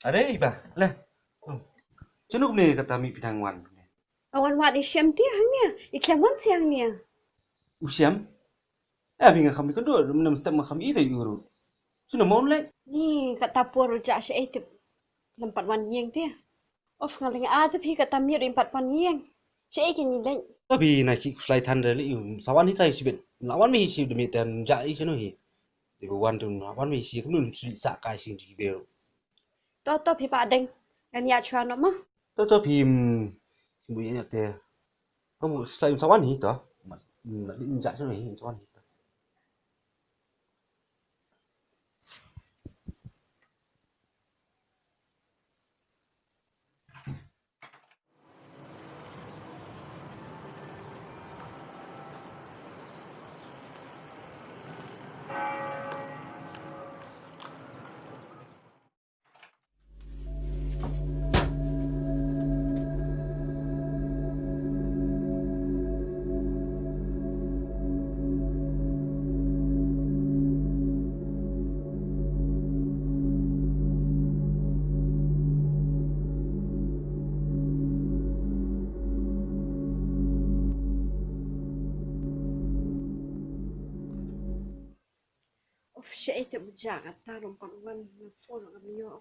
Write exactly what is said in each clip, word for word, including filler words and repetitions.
Are i ba, le. Hmm. Chano kumne kata mih phi dang wan? Nga wan wad i Shem te hangne. I khlem wan seh hangne. U Shem? Eh, phi nga kham i kynduh, mynne step nga kham i te i ruh. Chano mo leh? Ni kata por u jah shaei tip. Lem pat wan ïing te. Of, nga lynga te phi kata miet ruh im pat wan ïing. Shaei kin ïaleit. To phi na ki khuslai than re leh, sa wan hi tai shibit. La wan mi shi de miet te, jah i chano hi. Te ba wan te la wan mi shi kumno shu sa kai shi ji be. To, to, phi ba deng. Ngan ïa chwa no ma. To, to, phi, mm, phi bu ïa te. Phi bu slai sa wan hi to. Ma, mm, la ding ja sa hi sa wan hi to. Of, shaei te u jah, kata ruh ym pat wan, na phone ruh ngam ïoh.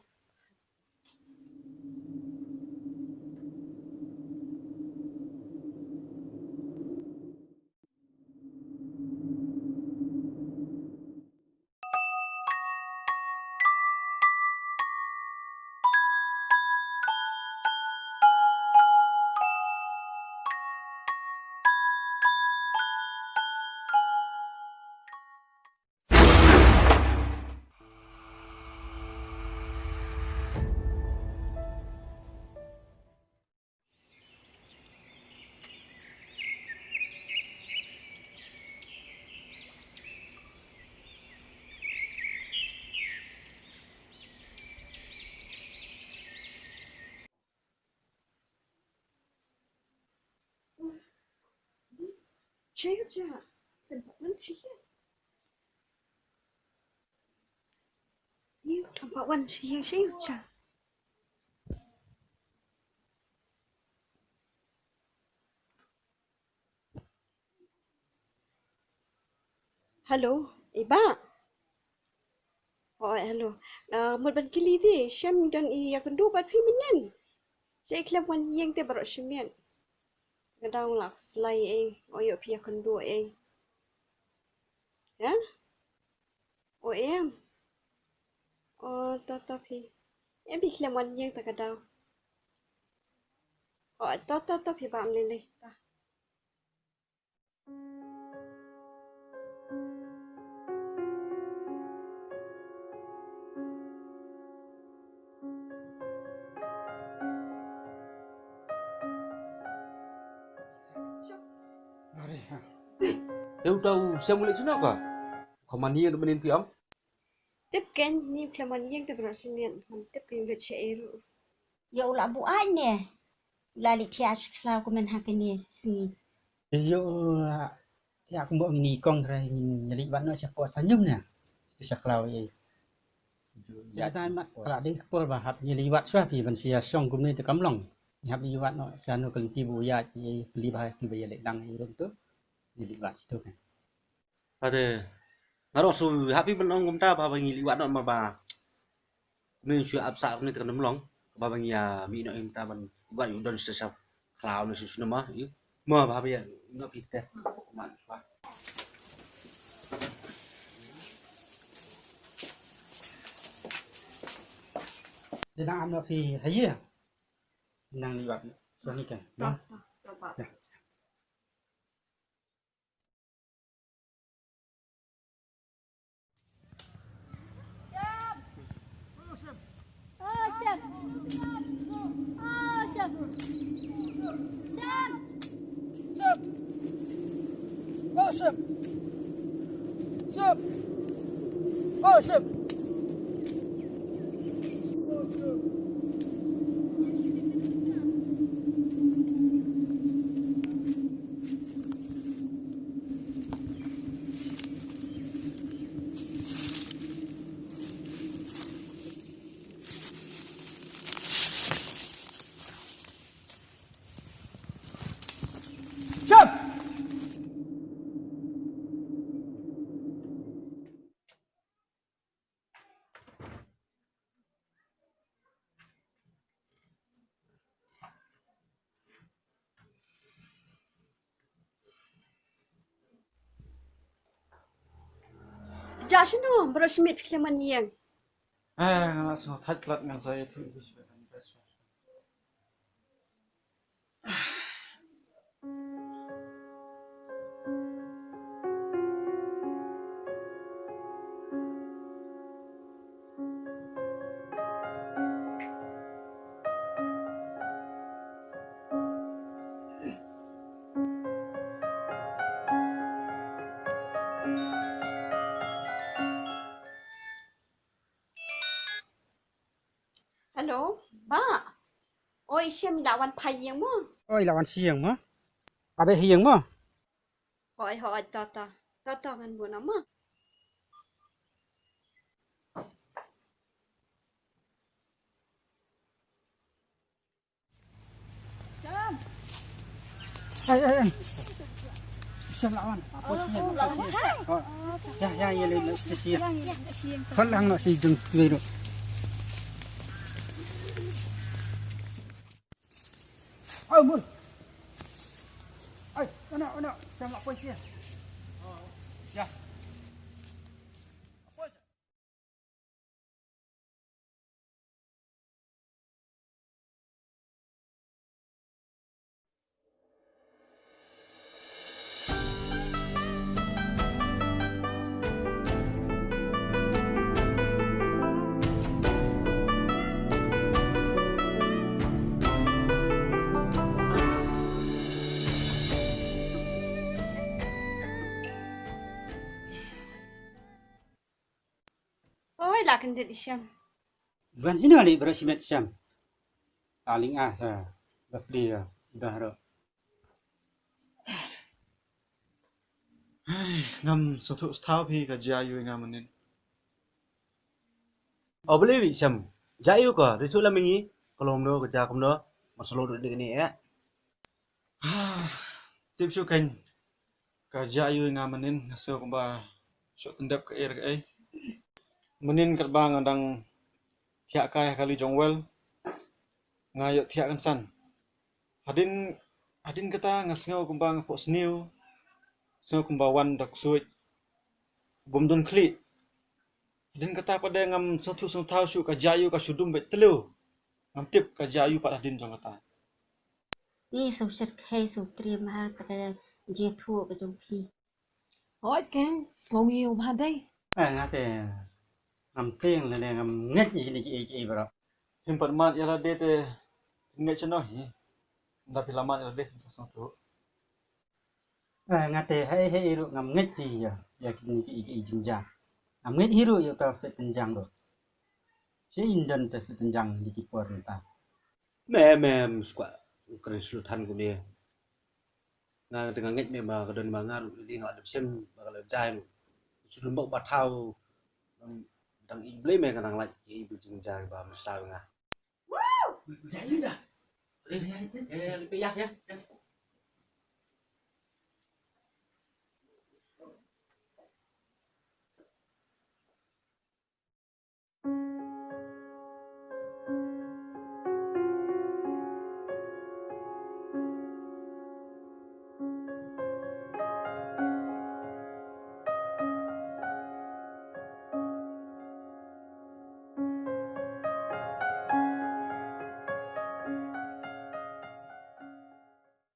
Shaei u jah? Kan pat wan shaei? Ïa, kan pat wan shaei, shaei u jah? Hello, i bah. Oh, hello. Ah, mut ban kylli te, Shem don i ïakynduh bad phi mynnin? Shaei khlem wan ïing te baroh shi miet. Nga dang la khuslai ei, o ïoh phi ïakynduh ei. Ya? O em. O to to phi. Em phi khlem wan ïing ta ka daw. O to to to phi bam lei lei ta. Are ha. Te uta u Shem u leit shano ka? Ka mani ïa mynnin phi ong? Tip kein, ni u khlem wan ïing te baroh shi miet, ngam tip kein u leit shaei ruh. Ïa u la buaid ne? U la leit thiah sha khlaw kumne ha kine sngi. Ïa u la thiah kumba ngi ni kong trai ngin ïa leit wad noh sha pok sha ñium ne. Sha khlaw ei. Ïa ta mat ka la dei ka por ba hap ïa leit wad shuwa phi ban shu ïa shong kumne te kam long. Ngi hap ïa leit wad noh sha no ka lynti ba u ïaid ei pli ba ha ki ba ïa leit lang ei rum tu. Ïa leit wad sha tu kan. Ate, nga ruh shu hap i ban ong kumta ba, ba ngi leit wad noh ma ba. Ngi shu ap sah ngi te kan ym long. Ba, ba ngi ïa mih noh i mynta ban wad ïa u don sha sha khlaw ne shu shu ma. Ïa. Ma ba, ba ïa noh phi te. Ma shu. Te nang am noh phi ha ïa. Nang leit wad. Shu ni kan. To, to, to, ba. Ïa. Ja shano, baroh shi miet phi khlem wan ïeng. Eh, nga la sngew thait palat, ngan sa ïathuh ïa phi. Hello, Bah. Oi, Shem, i la wan phai ïing mo? Oi, i la wan sha ïing mo? Abe hi ïing mo? Hoi, hoi, ta ta. Ta ta ngan bun mo. Ai, ai, ai. Shem la wan. Apa sih? Apa sih? Oh, ya, ya, ya, le, le, sih, sih. Kol lang no sih jung tu. Oh, mun. Ai, anak, anak, sama apa sih? Ya. Oi, la kyndit i Shem. Ban sini kali baroh shi miet Shem. Paling ah sa bapli ya, dah ro. Hai, ngam sngewthuh sngewthaw phi ka jia ïu ïa nga mynnin. O beli wi Shem, jia ïu ka, ri shu la mingi, ka long no, ka jia kumno, mar salo duk duk ni eh. Tip shu kein, ka jia ïu ïa nga mynnin, nga sngew kumba shu tyndep kaei re kaei. Mynnin katba nga dang thiah kai ha kali jong well, nga ïoh thiah kynsan. Hadien, hadien kata nga sngew kumba nga phohsniew, sngew kumba wan da ksuid bym don khlieh. Hadien kata pat de ngam sngewthuh sngewthaw shuh, ka jia ïu ka shu dum beit tliw. Ngam tip ka jia ïu pat hadien jong kata. Ni sngewshet khei sngewtriem ha ka jingthoh ka jong phi. Hooid kein, sngew ngi u bha dei. Eh, nga te ngam tieng lane ngam ngeit ïa kine kiei kiei baroh. Phim pat mad ïa lade te ngeit shano hi. Ynda phi la mad ïa lade phin sa sngewthuh. Eh, nga te haei haei ruh ngam ngeit phi ïa, ïa kine kiei kiei jingjia. Ngam ngeit hi ruh ïa uta u stet tynjang ruh. Shisien don te stet tynjang dei ki por mynta. Me, me, me skwah kren slu than kumne. Nga te nga ngeit me ba ka don ma nga ruh, dei nga la dep shem ba ka la jai ruh. Shu dum bok ba thaw dang i Blei me ka nang lait i bu jingjia ba mynsaw nga. Jai da. Eh, eh, ya, ya, ya.